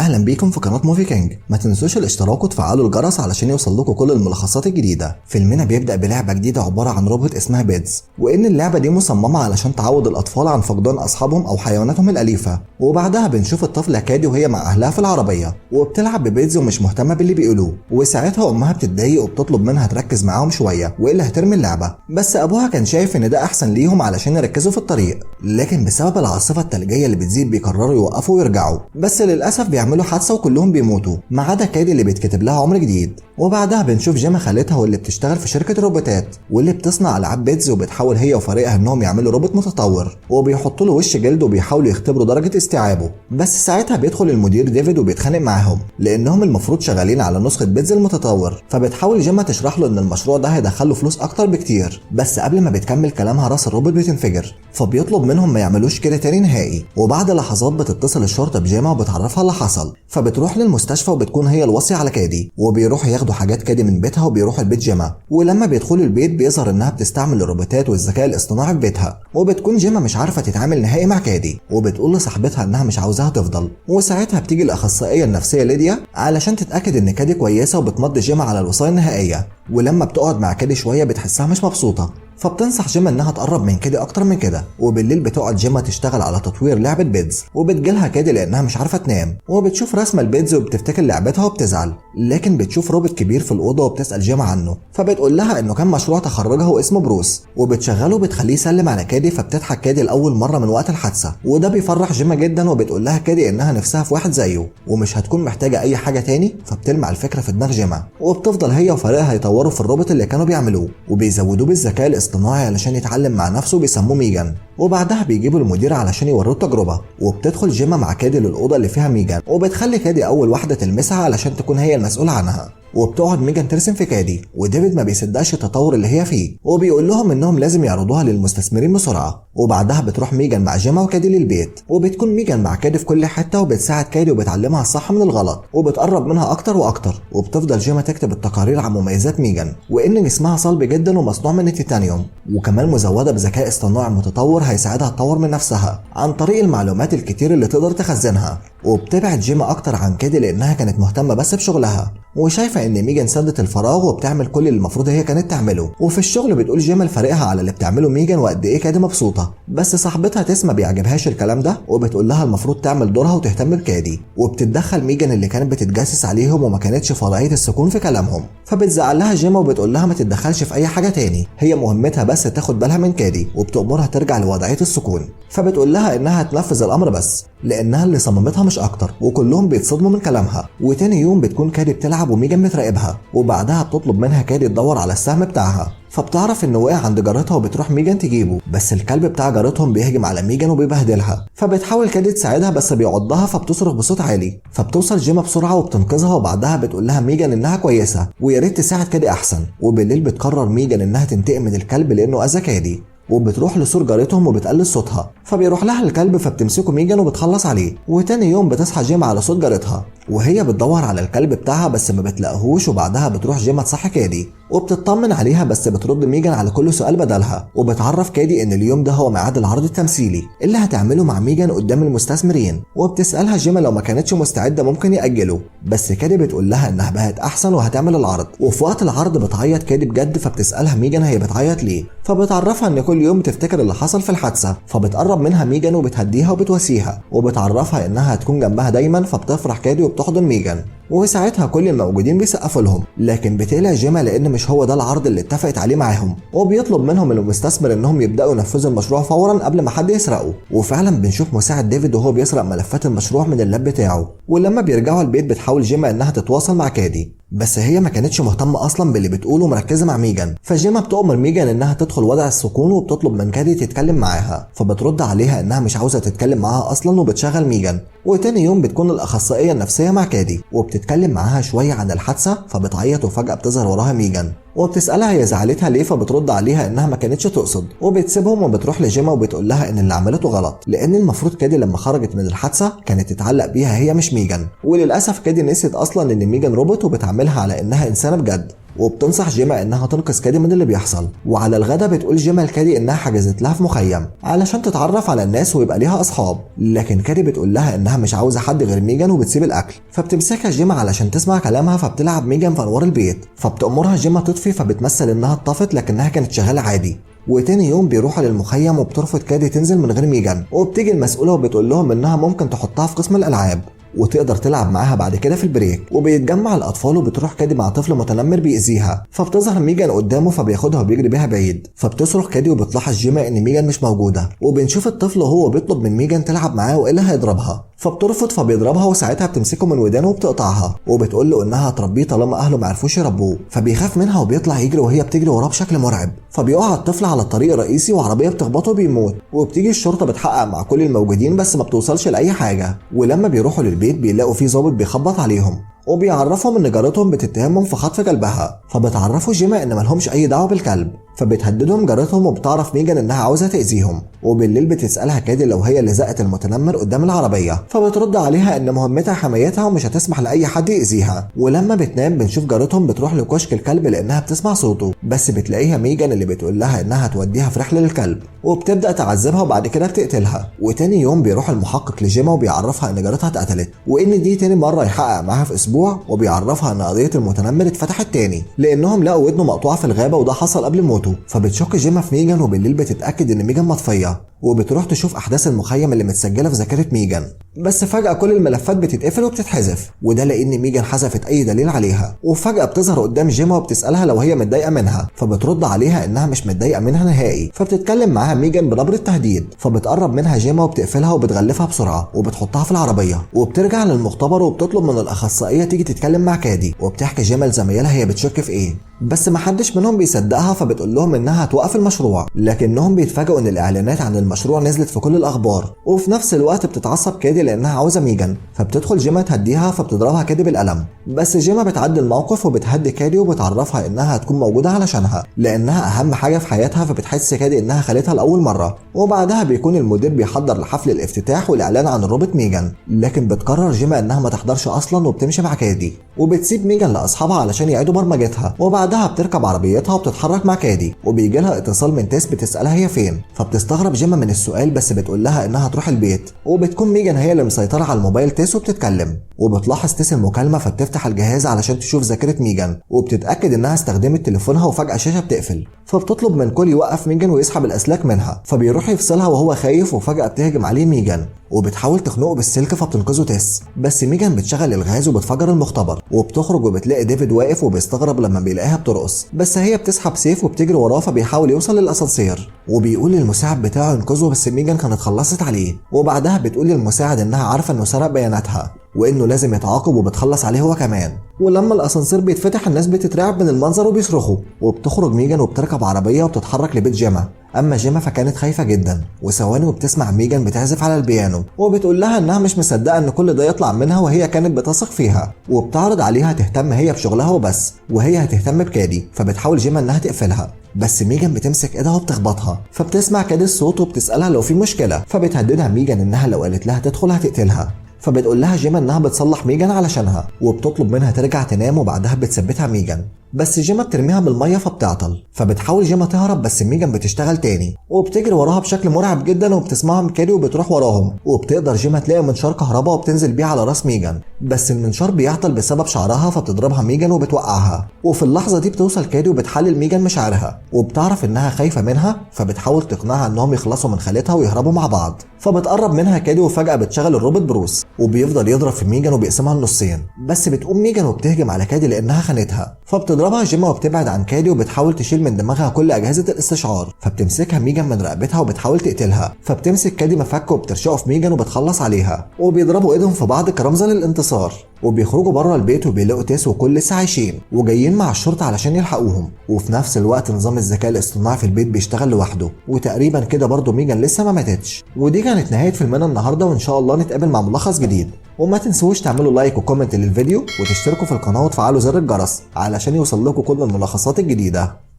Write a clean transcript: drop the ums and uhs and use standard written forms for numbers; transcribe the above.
اهلا بيكم في قناة Movie King. ما تنسوش الاشتراك وتفعلوا الجرس علشان يوصل لكم كل الملخصات الجديدة. فيلمنا بيبدا بلعبه جديدة عبارة عن روبوت اسمها Bids، وان اللعبة دي مصممه علشان تعوض الاطفال عن فقدان اصحابهم او حيواناتهم الاليفة. وبعدها بنشوف الطفلة كادي وهي مع اهلها في العربية وبتلعب ب Bids ومش مهتمة باللي بيقولوه، وساعتها امها بتتضايق وبتطلب منها تركز معاهم شوية والا هترمي اللعبة. بس ابوها كان شايف ان ده احسن ليهم علشان يركزوا في الطريق، لكن بسبب العاصفة الثلجيه اللي بتزيد بيقرروا يوقفوا ويرجعوا، بس للاسف بيعملوا حادثه وكلهم بيموتوا ما عدا كادي اللي بيتكتب لها عمر جديد. وبعدها بنشوف جيما خالتها واللي بتشتغل في شركة روبوتات واللي بتصنع العاب Bids، وبتحاول هي وفريقها انهم يعملوا روبوت متطور وبيحطوا له وش جلد وبيحاولوا يختبروا درجه استيعابه. بس ساعتها بيدخل المدير ديفيد وبيتخانق معاهم لانهم المفروض شغالين على نسخه Bids المتطور. فبتحاول جيما تشرح له ان المشروع ده هيدخله فلوس اكتر بكتير، بس قبل ما بتكمل كلامها راس الروبوت بتنفجر، فبيطلب منهم ما يعملوش كده تاني نهائي. وبعد لحظات بتتصل الشرطة بجيما وبتعرفها اللي حصل، فبتروح للمستشفى وبتكون هي الوصي على كادي، وبيروحوا ياخدوا حاجات كادي من بيتها وبيروحوا البيت جيما. ولما بيدخلوا البيت بيظهر انها بتستعمل الروبوتات والذكاء الاصطناعي في بيتها، وبتكون جيما مش عارفه تتعامل نهائي مع كادي، وبتقول لصاحبتها انها مش عاوزاها تفضل. وساعتها بتيجي الاخصائيه النفسية ليديا علشان تتاكد ان كادي كويسة، وبتمضي جيما على الوصايه النهائية. ولما بتقعد مع كادي شوية بتحسها مش مبسوطة، فبتنصح جيما انها تقرب من كادي اكتر من كده. وبالليل بتقعد جيما تشتغل على تطوير لعبه Bids، وبتجيلها كادي لانها مش عارفه تنام، وبتشوف رسمه ال Bids وبتفتكر لعبتها وبتزعل. لكن بتشوف روبوت كبير في الاوضة وبتسال جيما عنه، فبتقول لها انه كان مشروع تخرجها واسمه بروس، وبتشغله وبتخليه يسلم على كادي. فبتضحك كادي لاول مرة من وقت الحادثة، وده بيفرح جيما جدا. وبتقول لها كادي انها نفسها في واحد زيه ومش هتكون محتاجه اي حاجة تاني. فبتلمع الفكرة في دماغ جيما، وبتفضل هي وفريقها يطوروا في الروبوت اللي كانوا بيعملوه، وبيزودوه بالذكاء الاصطناعي علشان يتعلم مع نفسه بيسموه ميجان. وبعدها بيجيبوا المدير علشان يوروه التجربة، وبتدخل جيما مع كادي للاوضه اللي فيها ميجان، وبتخلي كادي اول واحدة تلمسها علشان تكون هي المسؤولة عنها. وبتقعد ميجان ترسم في كادي، وديفيد ما بيصدقش التطور اللي هي فيه، وبيقول لهم انهم لازم يعرضوها للمستثمرين بسرعة. وبعدها بتروح ميجان مع جيما وكادي للبيت، وبتكون ميجان مع كادي في كل حتة، وبتساعد كادي وبتعلمها الصح من الغلط، وبتقرب منها اكتر واكتر. وبتفضل جيما تكتب التقارير عن مميزات ميجان، وان جسمها صلب جدا ومصنوع من التيتانيوم، وكمان مزوده بذكاء اصطناعي متطور هيساعدها تطور من نفسها عن طريق المعلومات الكتير اللي تقدر تخزنها. وبتبعد جيما اكتر عن كادي لانها كانت مهتمة بس بشغلها، وشايفه ان ميجان سدت الفراغ وبتعمل كل اللي المفروض هي كانت تعمله. وفي الشغل بتقول جيما لفريقها على اللي بتعمله ميجان وقد ايه كادي مبسوطة، بس صاحبتها تس ما بيعجبهاش الكلام ده، وبتقول لها المفروض تعمل دورها وتهتم بكادي. وبتتدخل ميجان اللي كانت بتتجسس عليهم وما كانتش في وضعية السكون في كلامهم، فبتزعل لها جيما وبتقول لها ما تتدخلش في اي حاجة تاني، هي مهمتها بس تاخد بالها من كادي، وبتأمرها ترجع لوضعيه السكون. فبتقول لها انها هتنفذ الامر بس لانها اللي صممتها مش اكتر، وكلهم بيتصدموا من كلامها. وتاني يوم بتكون كادي بتلعب وميجان بتراقبها، وبعدها بتطلب منها كادي تدور على السهم بتاعها، فبتعرف انه وقع عند جارتها وبتروح ميجان تجيبه، بس الكلب بتاع جارتهم بيهجم على ميجان وبيبهدلها. فبتحاول كادي تساعدها بس بيعضها، فبتصرخ بصوت عالي، فبتوصل جيما بسرعة وبتنقذها. وبعدها بتقول لها ميجان انها كويسة ويا ريت تساعد كادي احسن. وبالليل بتقرر ميجان انها تنتقم من الكلب لانه اذى كادي، وبتروح لسور جارتهم وبتقلل صوتها، فبيروح لها الكلب فبتمسكه ميجان وبتخلص عليه. وتاني يوم بتصحى جيما على صوت جارتها وهي بتدور على الكلب بتاعها بس ما بتلاقيهوش. وبعدها بتروح جيما تصحي كادي وبتطمن عليها، بس بترد ميجان على كل سؤال بدلها. وبتعرف كادي ان اليوم ده هو ميعاد العرض التمثيلي اللي هتعمله مع ميجان قدام المستثمرين، وبتسالها جيما لو ما كانتش مستعدة ممكن ياجله، بس كادي بتقول لها انها بقت احسن وهتعمل العرض. وفي وقت العرض بتعيط كادي بجد، فبتسالها ميجان هي بتعيط ليه، فبتعرفها ان كل يوم بتفتكر اللي حصل في الحادثة. فبتقرب منها ميجان وبتهديها وبتواسيها، وبتعرفها انها هتكون جنبها دايما. فبتفرح كادي وبتحضن ميجان، وساعتها كل الموجودين بيسقفوا لهم. لكن بتقلق جيما لان مش هو ده العرض اللي اتفقت عليه معاهم، وبيطلب منهم المستثمر انهم يبداوا ينفذوا المشروع فورا قبل ما حد يسرقه. وفعلا بنشوف مساعد ديفيد وهو بيسرق ملفات المشروع من ال lap بتاعه. ولما بيرجعوا البيت بتحاول جيما انها تتواصل مع كادي، بس هي ما كانتش مهتمة اصلا باللي بتقوله ومركزه مع ميجان. فجيما بتؤمر ميجان انها تدخل وضع السكون، وبتطلب من كادي تتكلم معاها، فبترد عليها انها مش عاوزه تتكلم معاها اصلا، وبتشغل ميجان. وتاني يوم بتكون الاخصائيه النفسية مع كادي وبتتكلم معاها شوية عن الحادثة، فبتعيط وفجاة بتظهر وراها ميجان وبتسالها هي زعلتها ليه، فبترد عليها انها ما كانتش تقصد، وبتسيبهم وبتروح لجيما وبتقول لها ان اللي عملته غلط، لان المفروض كادي لما خرجت من الحادثة كانت تتعلق بيها هي مش ميجان. وللاسف كادي نسيت اصلا ان ميجان روبوت وبتعاملها على انها انسانه بجد. وبتنصح جيما انها تنقذ كادي من اللي بيحصل. وعلى الغدا بتقول جيما لكادي انها حجزت لها في مخيم علشان تتعرف على الناس ويبقى ليها اصحاب، لكن كادي بتقول لها انها مش عاوزه حد غير ميجان وبتسيب الاكل. فبتمسكها جيما علشان تسمع كلامها، فبتلعب ميجان في انوار البيت، فبتأمرها جيما تطفي، فبتمثل انها اتطفت لكنها كانت شغالة عادي. وتاني يوم بيروحوا للمخيم وبترفض كادي تنزل من غير ميجان، وبتيجي المسؤولة وبتقول لهم انها ممكن تحطها في قسم الالعاب وتقدر تلعب معاها بعد كده في ال break. وبيتجمع الاطفال وبتروح كادي مع طفل متنمر بيأذيها، فبتظهر ميجان قدامه فبياخدها وبيجري بيها بعيد. فبتصرخ كادي وبتلاحظ جيما ان ميجان مش موجودة، وبنشوف الطفل وهو بيطلب من ميجان تلعب معاه والا هيضربها، فبترفض فبيضربها، وساعتها بتمسكه من ودانه وبتقطعها وبتقول له انها هتربيه طالما اهله ما عرفوش يربوه. فبيخاف منها وبيطلع يجري وهي بتجري وراه بشكل مرعب، فبيقع الطفل على الطريق الرئيسي وعربية بتخبطه بيموت. وبتيجي الشرطة بتحقق مع كل الموجودين بس ما بتوصلش لاي حاجة. ولما بيروحوا للبيت بيلاقوا فيه ضابط بيخبط عليهم وبيعرفهم ان جارتهم بتتهمهم في خطف كلبها، فبتعرفوا جيما ان مالهمش اي دعوه بالكلب، فبتهددهم جارتهم وبتعرف ميجان انها عاوزه تاذيهم. وبالليل بتسالها كادي لو هي اللي زقت المتنمر قدام العربية، فبترد عليها ان مهمتها حمايتها ومش هتسمح لاي حد ياذيها. ولما بتنام بنشوف جارتهم بتروح لكشك الكلب لانها بتسمع صوته، بس بتلاقيها ميجان اللي بتقول لها انها هتوديها في رحله للكلب، وبتبدا تعذبها وبعد كده بتقتلها. وتاني يوم بيروح المحقق لجيما وبيعرفها ان جارتها اتقتلت، وان دي تاني مرة يحقق معاها في اسبوع، وبيعرفها ان قضية المتنمر اتفتحت تاني لانهم لقوا ودنه مقطوعة في الغابة وده حصل قبل موته. فبتشك جيما في ميجان، وبالليل بتتاكد ان ميجان مطفيه، وبتروح تشوف احداث المخيم اللي متسجله في ذاكره ميجان، بس فجاة كل الملفات بتتقفل وبتتحذف، وده لان ميجان حذفت اي دليل عليها. وفجاة بتظهر قدام جيما وبتسالها لو هي متضايقة منها، فبترد عليها انها مش متضايقة منها نهائي. فبتتكلم معاها ميجان بنبره تهديد، فبتقرب منها جيما وبتقفلها وبتغلفها بسرعة وبتحطها في العربية، وبترجع للمختبر وبتطلب من الاخصائيه تيجي تتكلم مع كادي. وبتحكي جيما لزمايلها هي بتشك في ايه، بس محدش منهم بيصدقها، فبتقول لهم انها هتوقف المشروع، لكنهم بيتفاجئوا ان الاعلانات عن المشروع نزلت في كل الاخبار. وفي نفس الوقت بتتعصب كادي لانها عاوزه ميجان، فبتدخل جيما تهديها، فبتضربها كادي بالقلم، بس جيما بتعدي الموقف وبتهدي كادي وبتعرفها انها هتكون موجودة علشانها لانها اهم حاجة في حياتها. فبتحس كادي انها خالتها لاول مرة. وبعدها بيكون المدير بيحضر لحفل الافتتاح والاعلان عن الروبوت ميجان، لكن بتقرر جيما انها ما تحضرش اصلا وبتمشي مع كادي، وبتسيب ميجان لاصحابها علشان يعيدوا برمجتها. وبعدها بتركب عربيتها وبتتحرك مع كادي، وبيجي لها اتصال من تيس بتسالها هي فين، فبتستغرب جيما من السؤال بس بتقول لها انها تروح البيت. وبتكون ميجان هي اللي مسيطرة على الموبايل تيس وبتتكلم، وبتلاحظ تيس المكالمة فبتفتح الجهاز علشان تشوف ذاكره ميجان، وبتتاكد انها استخدمت تليفونها، وفجاة الشاشة بتقفل. فبتطلب من كل يوقف ميجان ويسحب الاسلاك منها، فبيروح يفصلها وهو خايف، وفجاة بتهجم عليه ميجان وبتحاول تخنقه بالسلك فبتنقذه تيس، بس ميجان بتشغل الغاز وبتفجر المختبر، وبتخرج وبتلاقي ديفيد واقف وبيستغرب لما بيلاقيها بترقص، بس هي بتسحب سيف وبتجري وراه، فبيحاول يوصل للاسانسير وبيقول للمساعد بتاعه ينقذه، بس ميجان كانت خلصت عليه. وبعدها بتقول للمساعد انها عارفه انه سرق بياناتها وانه لازم يتعاقب، وبتخلص عليه هو كمان. ولما الاسانسير بيتفتح الناس بتترعب من المنظر وبيصرخوا، وبتخرج ميجان وبتركب عربية وبتتحرك لبيت جيما. اما جيما فكانت خايفة جدا، وثواني وبتسمع ميجان بتعزف على البيانو، وبتقول لها انها مش مصدقه ان كل ده يطلع منها وهي كانت بتثق فيها، وبتعرض عليها تهتم هي بشغلها وبس، وهي هتهتم بكادي. فبتحاول جيما انها تقفلها، بس ميجان بتمسك ايدها وبتخبطها، فبتسمع كادي الصوت وبتسالها لو في مشكلة، فبتهددها ميجان انها لو قالت لها تدخل هتقتلها. فبتقول لها جيما انها بتصلح ميجان علشانها، وبتطلب منها ترجع تنام، وبعدها بتثبتها ميجان، بس جيما بترميها من المية فبتعطل. فبتحاول جيما تهرب بس ميجان بتشتغل تاني وبتجري وراها بشكل مرعب جدا، وبتسمعهم كادي وبتروح وراهم، وبتقدر جيما تلاقي منشار كهرباء وبتنزل بيه على راس ميجان، بس المنشار بيعطل بسبب شعرها فبتضربها ميجان وبتوقعها. وفي اللحظة دي بتوصل كادي وبتحلل ميجان مشاعرها، وبتعرف انها خايفة منها، فبتحاول تقنعها انهم يخلصوا من خالتها ويهربوا مع بعض. فبتقرب منها كادي وفجاة بتشغل الروبوت بروس، وبيفضل يضرب في ميجان وبيقسمها لنصين، بس بتقوم ميجان وبتهجم على كادي لانها خانتها. فبتضربها جيما وبتبعد عن كادي وبتحاول تشيل من دماغها كل اجهزة الاستشعار، فبتمسكها ميجان من رقبتها وبتحاول تقتلها. فبتمسك كادي مفك وبترشقه في ميجان وبتخلص عليها، وبيضربوا ايدهم في بعض كرمزا للانتصار. وبيخرجوا بره البيت وبيلاقوا تيس وكل لسه عايشين وجايين مع الشرطة علشان يلحقوهم. وفي نفس الوقت نظام الذكاء الاصطناعي في البيت بيشتغل لوحده، وتقريبا كده برضه ميجان لسه ما ماتتش. ودي كانت نهاية فيلمنا النهارده، وان شاء الله نتقابل مع ملخص جديد. وما تنسوش تعملوا like و comment للفيديو وتشتركوا في القناة وتفعلوا زر الجرس علشان يوصل لكم كل الملخصات الجديدة.